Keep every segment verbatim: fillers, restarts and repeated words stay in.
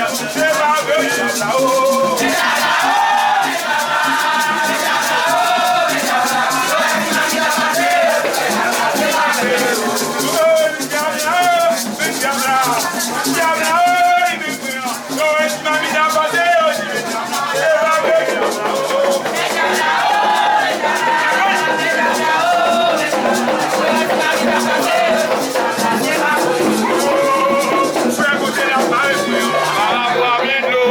Se pa vre, dyab la, o. Dyab la, dyab la, dyab la, o. Yo wè ti mamit ap pase, yo di, "Mesye, se pa vre, dyab la, o." Frè, kote l ap pase, frè? Anba mapou a plen dlo,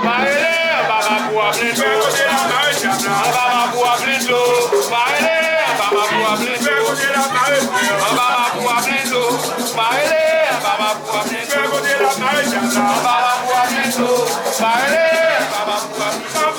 pa rele, anba mapou a plen dlo. Frè, kote l ap pase, dyab la? Anba mapou a plen dlo, pa rele, anba mapou a plen dlo. Frè, kote l ap pase, frè? Anba mapou a plen dlo, pa rele, anba mapou a plen dlo. Frè, kote l ap pase, dyab la? Anba mapou a plen dlo, pa rele, anba mapou a plen dlo.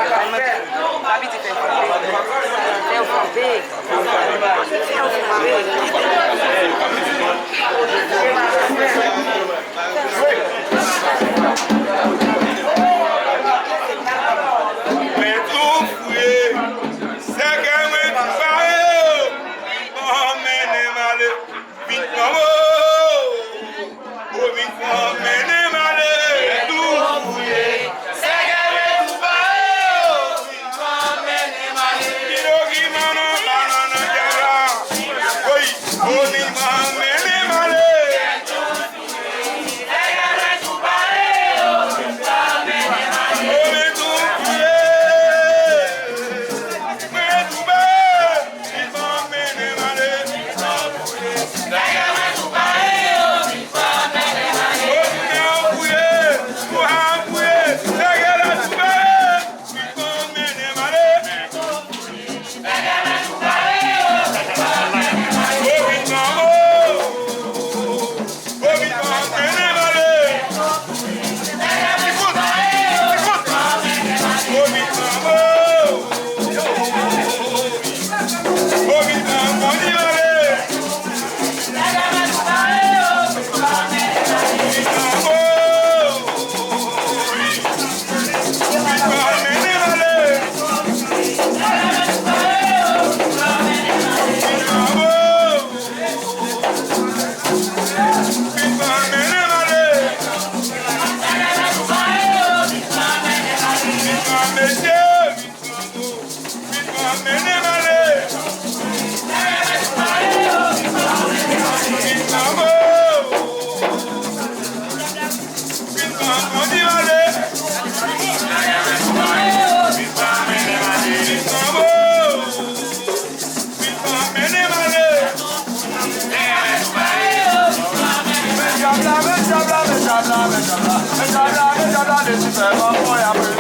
Papi di fè yo kanpe. Fè yo kanpe. Fè yo kanpe. Mwen tou fouye, sèkèy mwen tou pare, anmennen m ale. Vin pran mwen, o, vin pran mennen m ale. Tou fouye, sèkèy mwen tou pare, o, vin pran mennen m ale. Ki dokiman nan, nan, nan kè la. Woy, o, vin pran mennen m ale. O, vin tou fouye, mwen tou pare. Vin pran mennen m ale. O, vin pran fouye, o, a fouye, sèkèy la tou pare. Vin pran mennen m ale. O, vin pran, o. O, vin pran mennen m ale. Ekout, ekout. O, vin pran, o. O, vin pran kondi m ale. Vin pran, o. Vin pran mennen m ale. Vin pran, o. Vin pran mennen m ale. Vin pran mesye, vin pran, o. Vin pran mennen m ale. Vin pran, o. Vin pran kondi m ale. Vin pran, o. Vin pran mennen m ale. Men dyab la, men dyab la, men dyab la, men dyab la, men dyab la, men dyab la, men dyab la, Lisifè, manman y ap rele.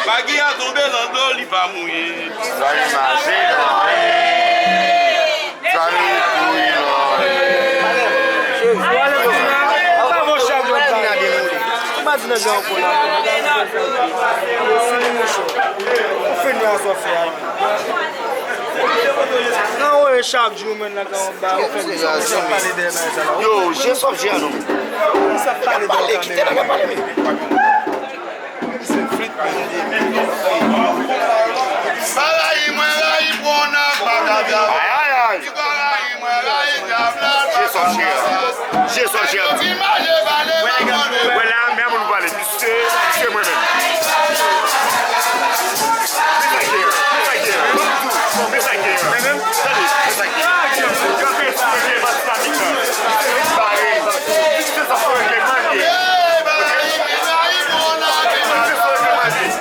Magi a tonbe nan dlo, li pa mouye. Zanmi mache nan anyen. Zanmi kouri nan anyen. Ou pa di nèg la ankò la. Ou fini a sa w fè a. Nan woye chak jou menm nan kan w ba ou fè misyon, ou sa pale de bagay sa la. Yo, je sòf je a non. Ou sa pale de kamera. Pale, kite nèg la pale, men. Pa rayi mwen, rayi pou on nan pa ka fè. Ay, ay, ay. Li pa rayi mwen, rayi dyab la pa ka fè. Je sòf je a. Je sòf je a. Ti mache pale pa pale. Wè la, men a moun pale. Se, se mwen menm. Men sa k gen an, men sa k gen an. Men sa k gen an. Men menm, tande, men sa k gen an. Yo te sou men bas la mitan. Bare. Se sa pou regle manje. Se sa pou regle manje.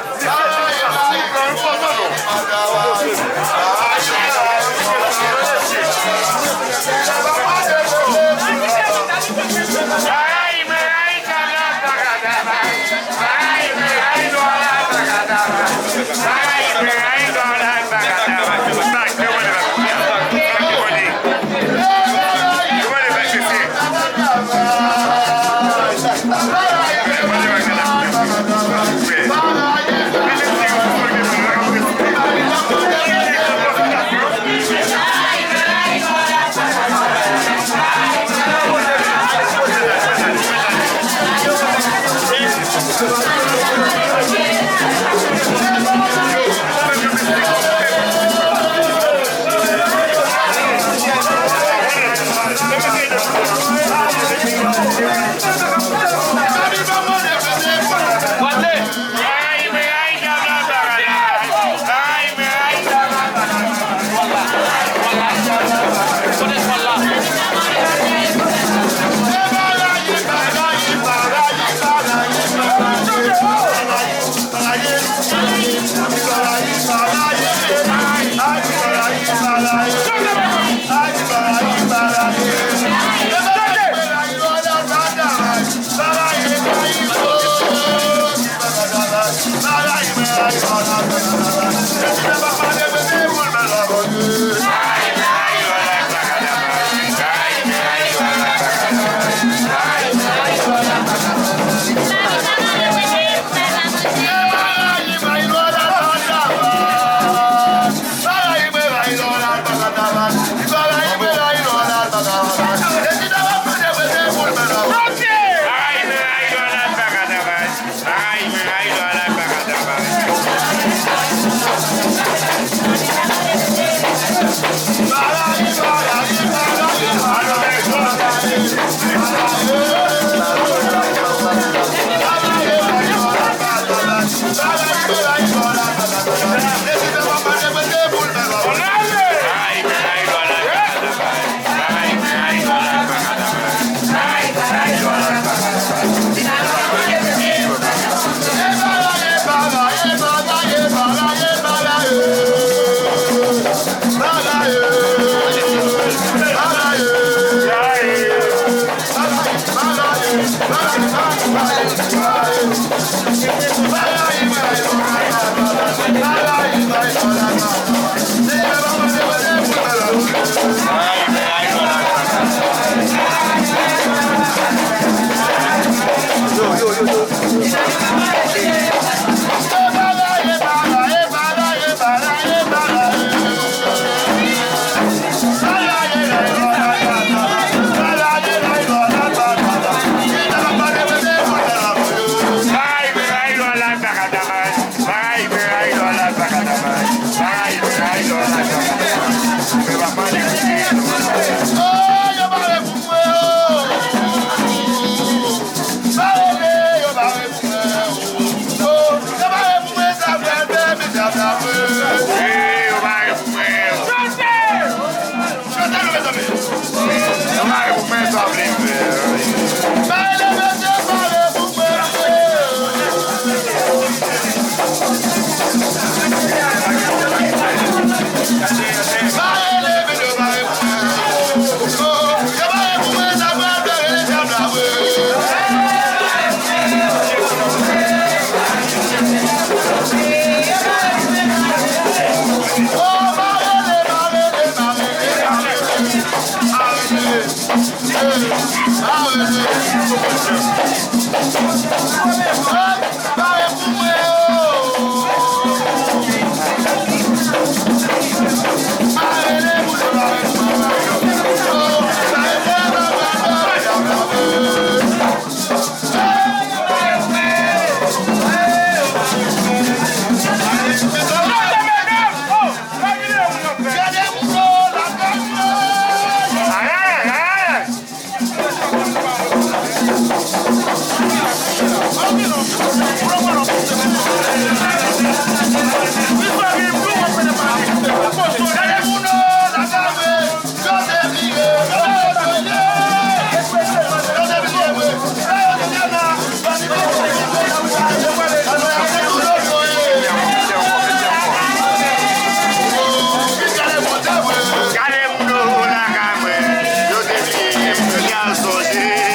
Gade moun yo lakay mwen, yo te bliye m, yo te al sonje.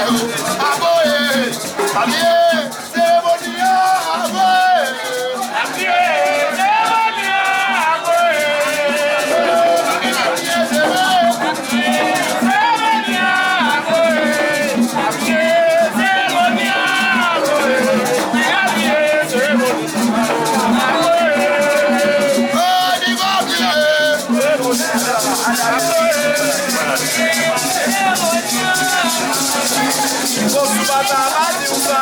Agoye, agoye, seremoni an, agoye. Agoye, seremoni an, agoye. Agoye, seremoni an, agoye. Agoye, seremoni an, agoye. Agoye, seremoni an, agoye. Oh, big up, yeah. Bon, sou pata pa di w sa.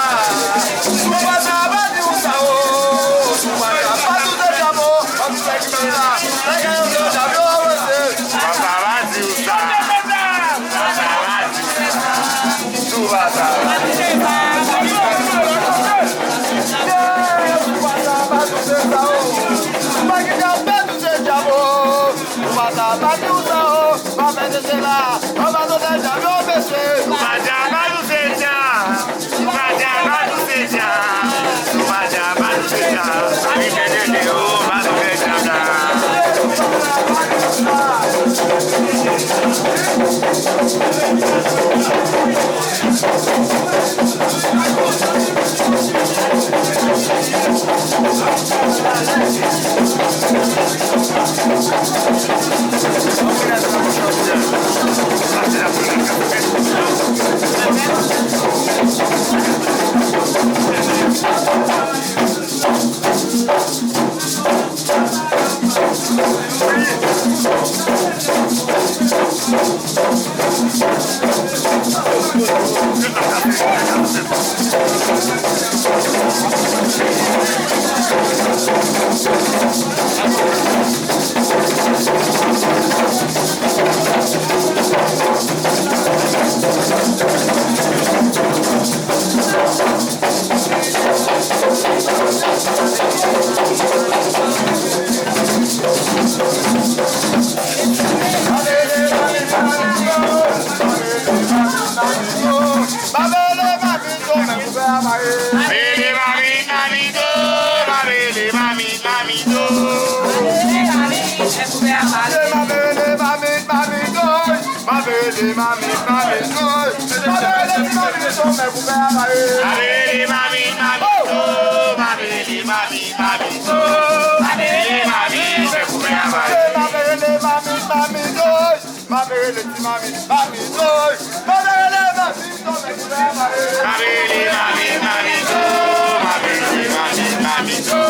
Sou pata pa di w sa, oh. Sou pata pa di w sa, oh. An tou sa ki fè la. Sa ki fè la, oh, mesye. Pata pa di w sa. Pata pa di w sa. Sou pata. Sou pata pa di w sa, oh. Sou pata pa di w sa, oh. Ou pa ta pa di ou sa, oh, pa fè de sela, oh, pa ta pa di ou, mesye. Ou pa ta pa di ou se dja, ou pa ta pa di ou se dja, ou pa ta pa di ou se dja. Wi, de, de, de, oh, pa ta fè dja la. Mabele mamito, men kouvè a mare. Mabele mamit, mamito, mabele mamit, mamito. Mabele mamit, mamito, mabele mamit, mamito. Mabele ti mamito, men kouvè a mare. Mabele mamit, mamito, mabele mamit, mamito. Mabele mamit, men kouvè a mare. Mabele mamit, mamito. M ap rele ti mami, mami, oy. M ap rele mami, to, mèt ouvè mari. M ap rele mami, mami, to. M ap rele mami, mami, to.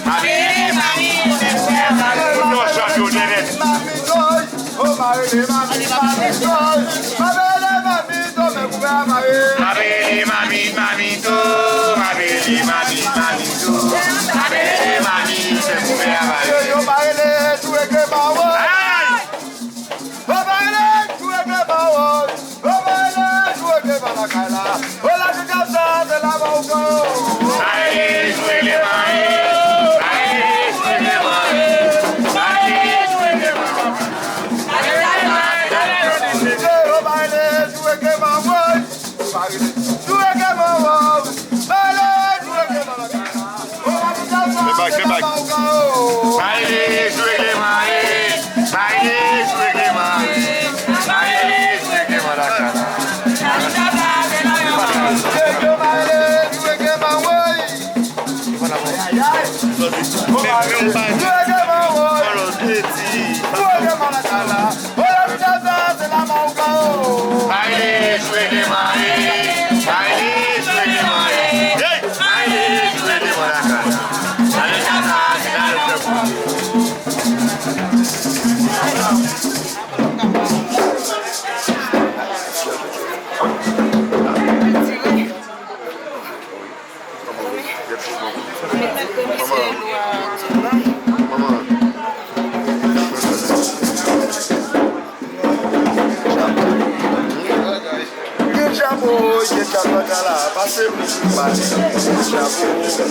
M ap rele mami, mèt ouvè mari. Mami, oy. Oh, m ap rele mami, mami, oy. M ap rele mami, to, mèt ouvè mari. M ap rele mami, mami, to. M ap rele mami, mami, to. M ap rele mami, mèt ouvè mari. Yo, yo, m ap rele tou e ke pa wè. Ay! Obayle, jwe ke ba wòl. Obayle, jwe ke ba lakay la. Ola ki kap sa, se la ba ou kan. Aye, jwe ke ba e. Aye, jwe ke ba e. Aye, jwe ke ba e. Obayle, jwe ke ba wòl. Obayle, jwe ke ba wòl. Obayle, jwe ke ba lakay la. Step back, step back. Mayi jwe le mayi. Mayi jwe le mayi. Mayi jwe le mayi. Mayi jwe le mayi. Mayi jwe le mayi. Hey! Mayi jwe le mayi. Gen djab, gen djab nan kay la, pase m pale. Gen djab, gen djab,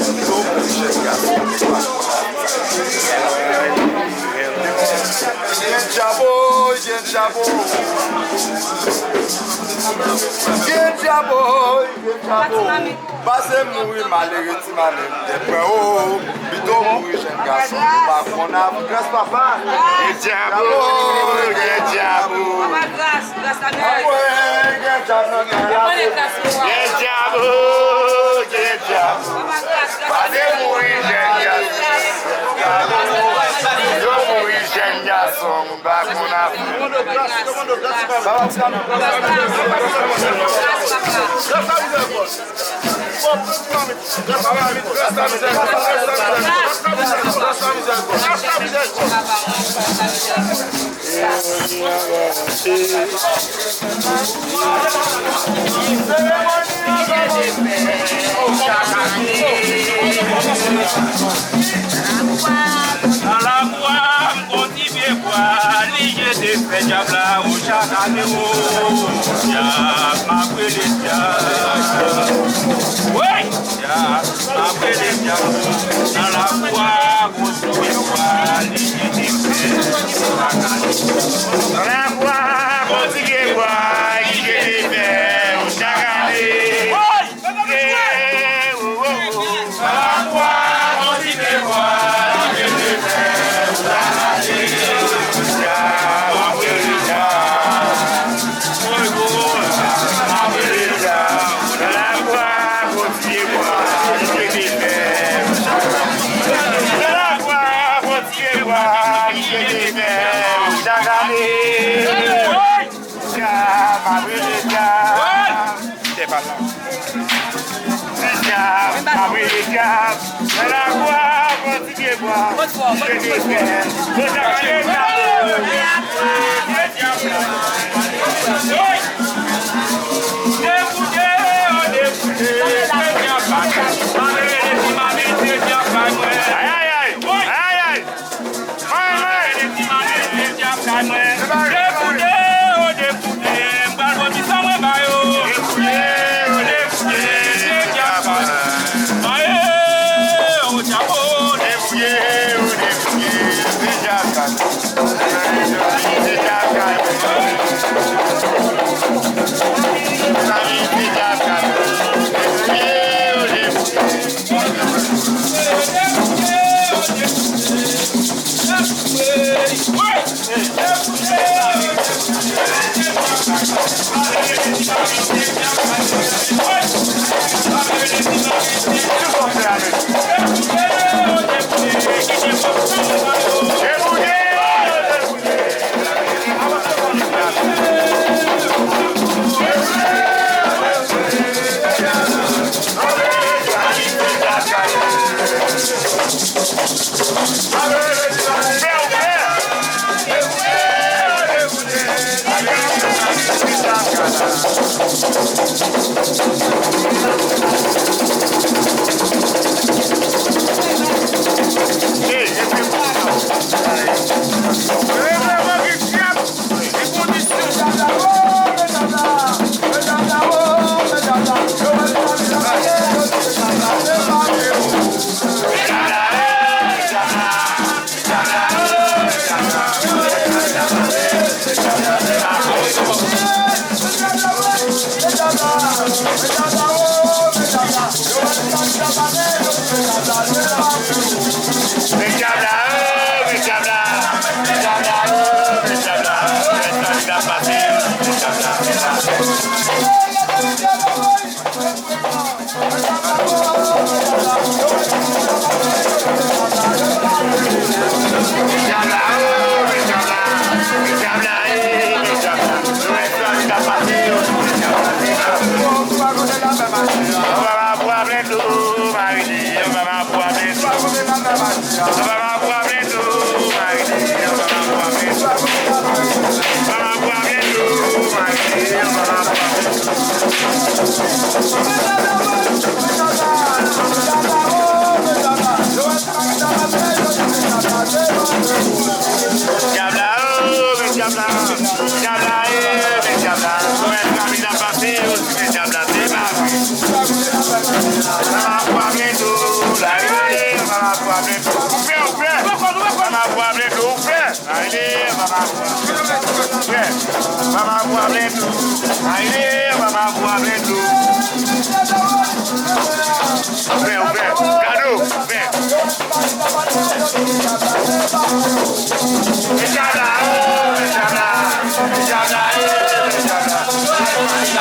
jèn gason. Gen djab, gen djab. Gen djab, gen djab. Pase m mouri malere. Ti mami, m te pran ou, pito mouri jèn gason, ou pa konn avans papa. Gen djab, gen djab. Papa Gras, Gras la gen. Gen djab nan kay la. Gen dyab, o, gen dyab. Pa de mouri jèn gason. Yo mouri jèn gason, m pa konn afè. Nan lakou a, m gon ti pye bwa, li jete fè dyab la, o chak ane, o dyab, m ap rele dyab. Woy! Dyab, m ap rele dyab. Nan lakou a, gon ti pye bwa, li jete fè. Nan lakou a, gon ti pye bwa, li jete fè. Chak ane. Woy! Eh, oh, oh, oh. Nan lakou a, gon ti pye bwa, li jete fè. Chak ane. Dyab, m ap rele dyab. Woy, woy. M ap rele dyab. Nan lakou a, gon ti pye bwa, li jete fè. Nan lakou a, gon ti pye bwa, li jete fè. Chak ane. Dyab, m ap rele dyab. Se pa sa. Dyab, m ap rele dyab. Nan lakou a, gon ti pye bwa. Kot fò, kot fò, kot fò. Chak ane, dyab. Woy! Deboute, oh, deboute, se dyab la. Malere de ti mamit, se dyab la, mwen. Ay, ay, ay. Woy! Ay, ay. Malere de ti mamit, se dyab la, mwen. Deboute, oh, deboute, m pral bò ti san mwen ba yo. Deboute, oh, deboute, se dyab la. Aye, oh, dyab, oh, deboute. Deboute, oh, deboute, se dyab la. Men dyab la, oh, men dyab la, men dyab la, oh, men dyab la, men dyab la, men dyab la. Dyab la, oh, men dyab la, dyab la, eh, men dyab la. Ou wè, kami nan pase, yo di men dyab la, se pa vre. Mama pou ap tou, la, eh, mama pou ap tou. Ou fè, ou fè. Mama pou ap tou, ou fè. Aye, mama pou ap tou. Fè. Mama pou ap tou. Aye, mama pou ap tou. Fè, ou fè. Kado, fè. Mesye la, oh, mesye la, mesye la, eh, mesye la.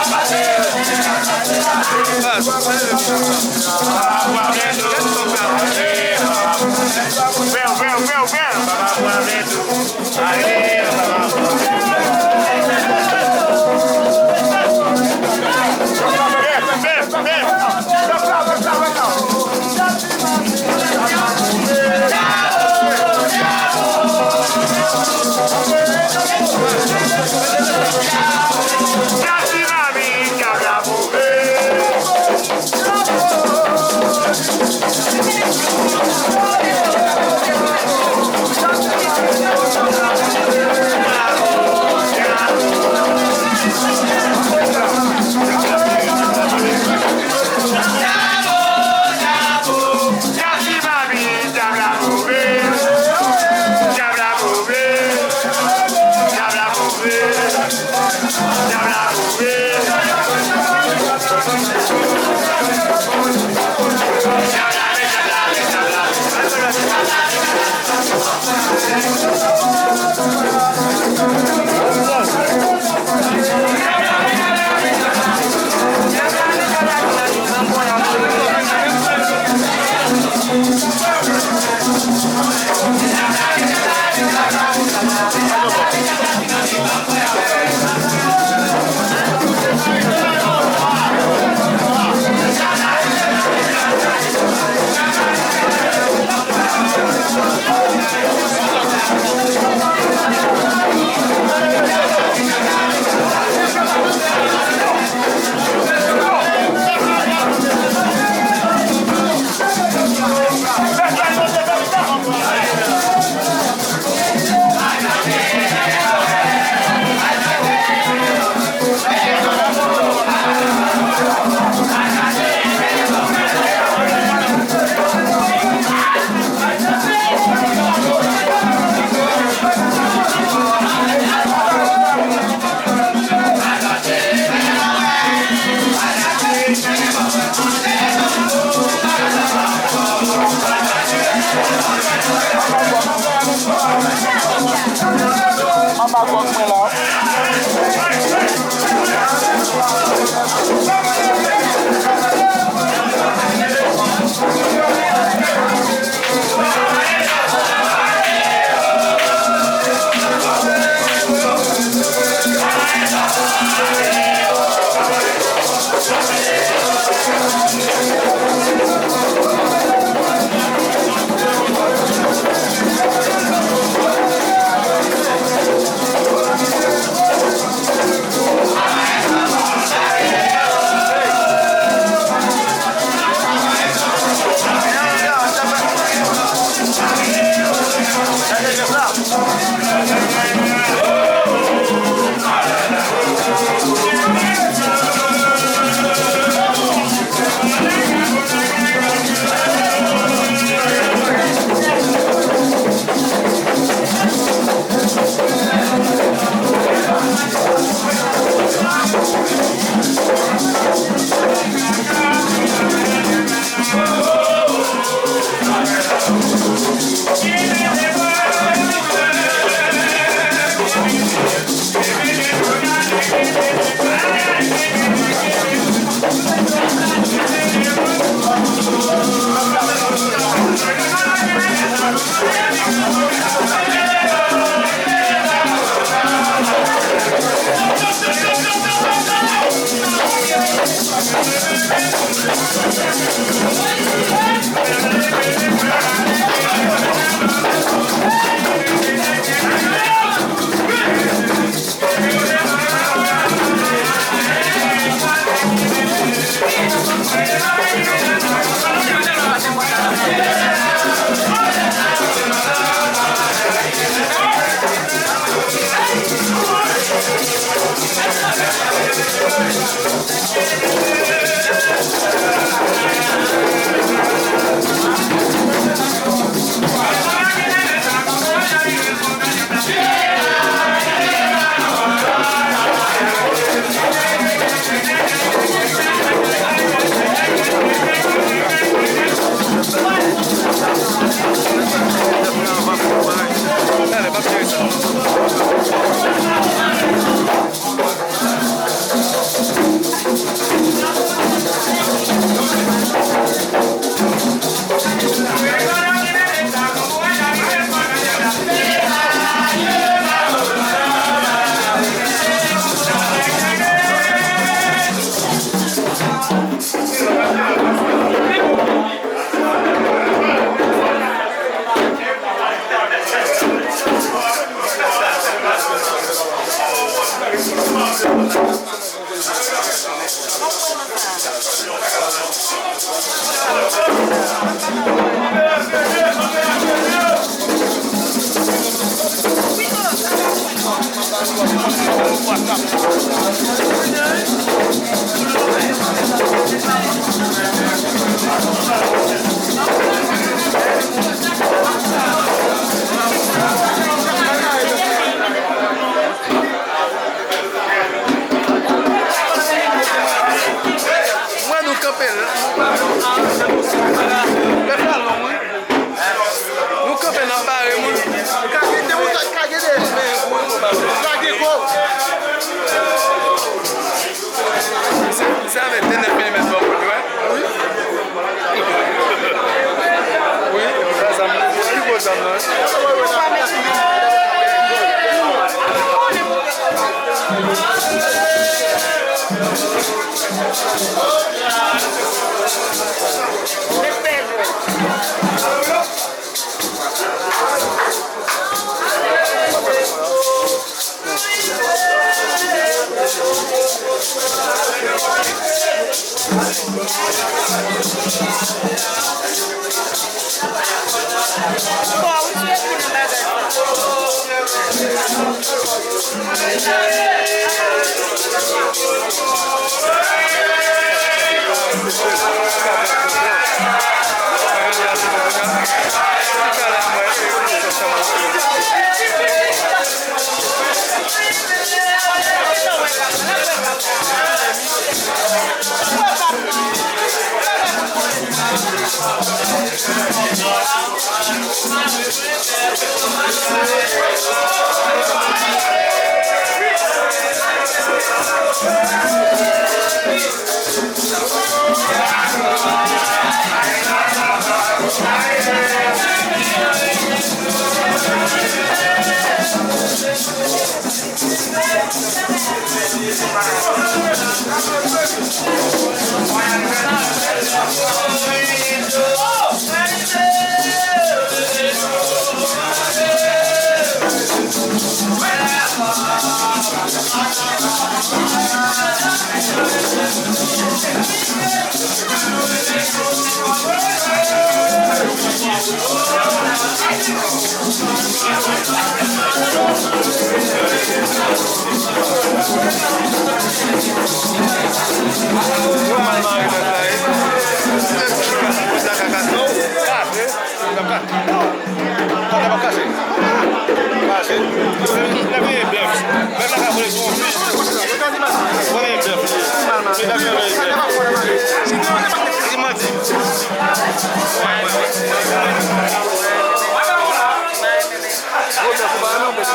Anba gwòg mwen la. Mwen nou kanpe la. Bèf la long, wi. Nou kanpe nan pare moun. Kage de moun, kage de. Kage gwo. Se, se avèk de nèf milimèt bò kote, wi. Wi, sa zam nan. Ki gwo zam nan? Kase. Kase. Lè veye bèf. Bèf la ka vole sou yon fil. Vole bèf. Se bèf la vole bèf. Li manti. Gwo bèf ou pa renmen ou bèf?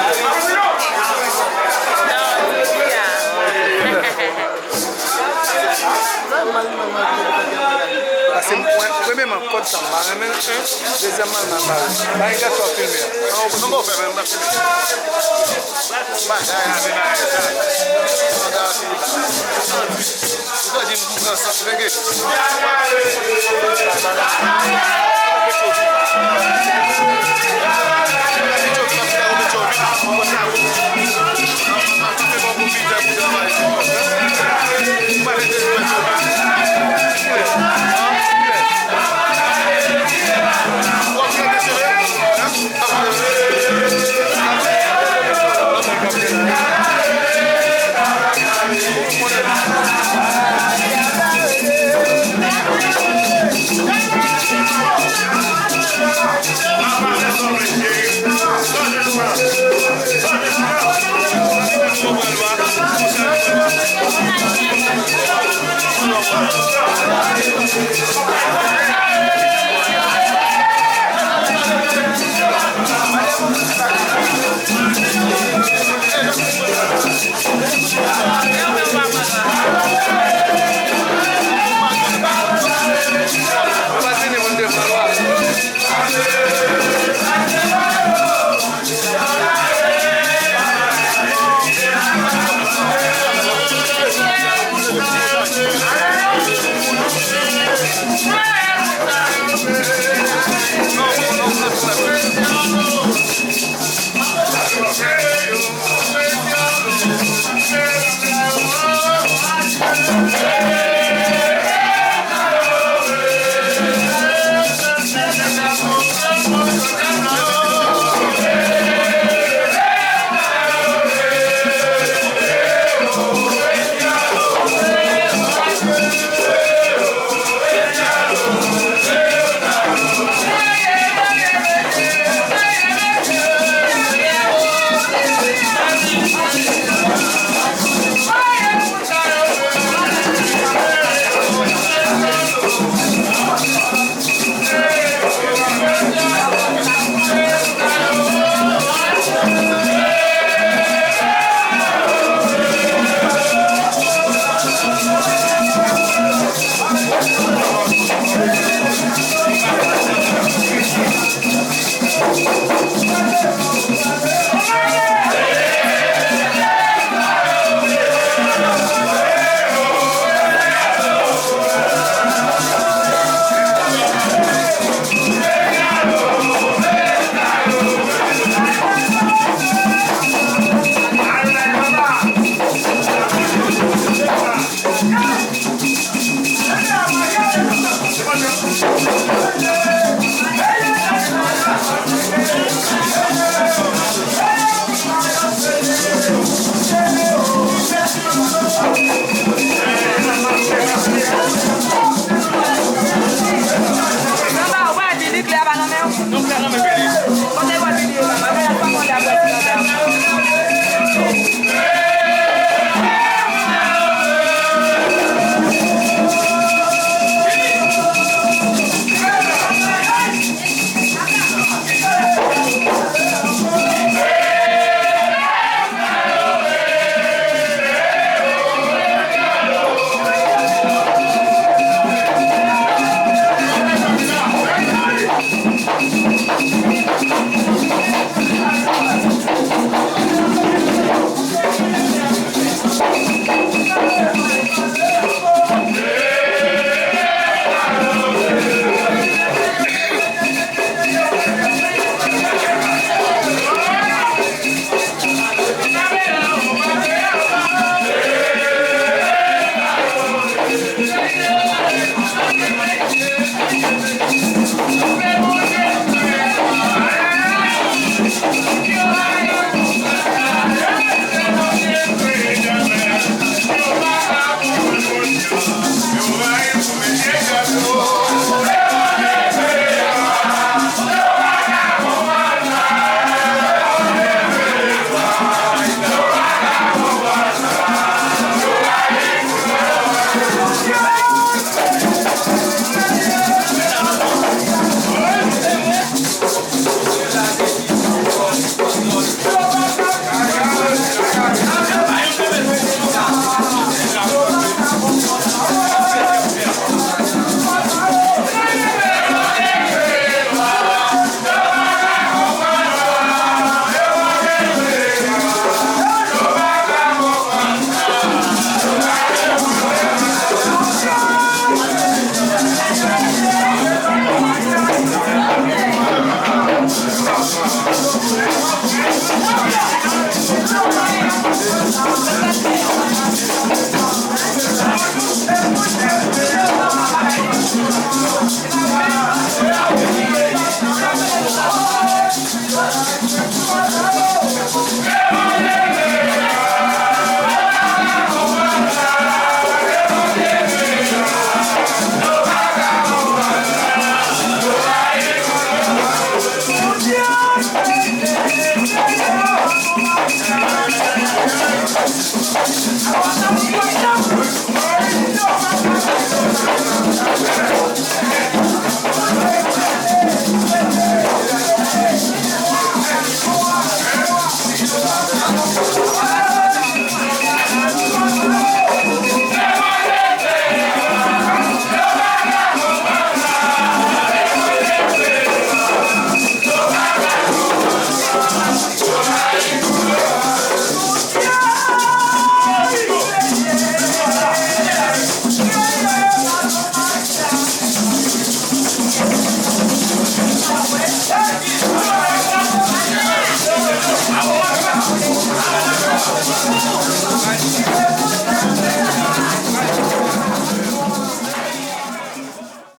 Paske mwen, premyèman, kòd sa m pa renmen l. Dezyèmman, l mal bare. Bay gad sa w filme a. Non, non, bon, fè menm, m ap filme. Bagay la, men bagay sa. Bagay la, se. Ou ka di m pran sa, rege.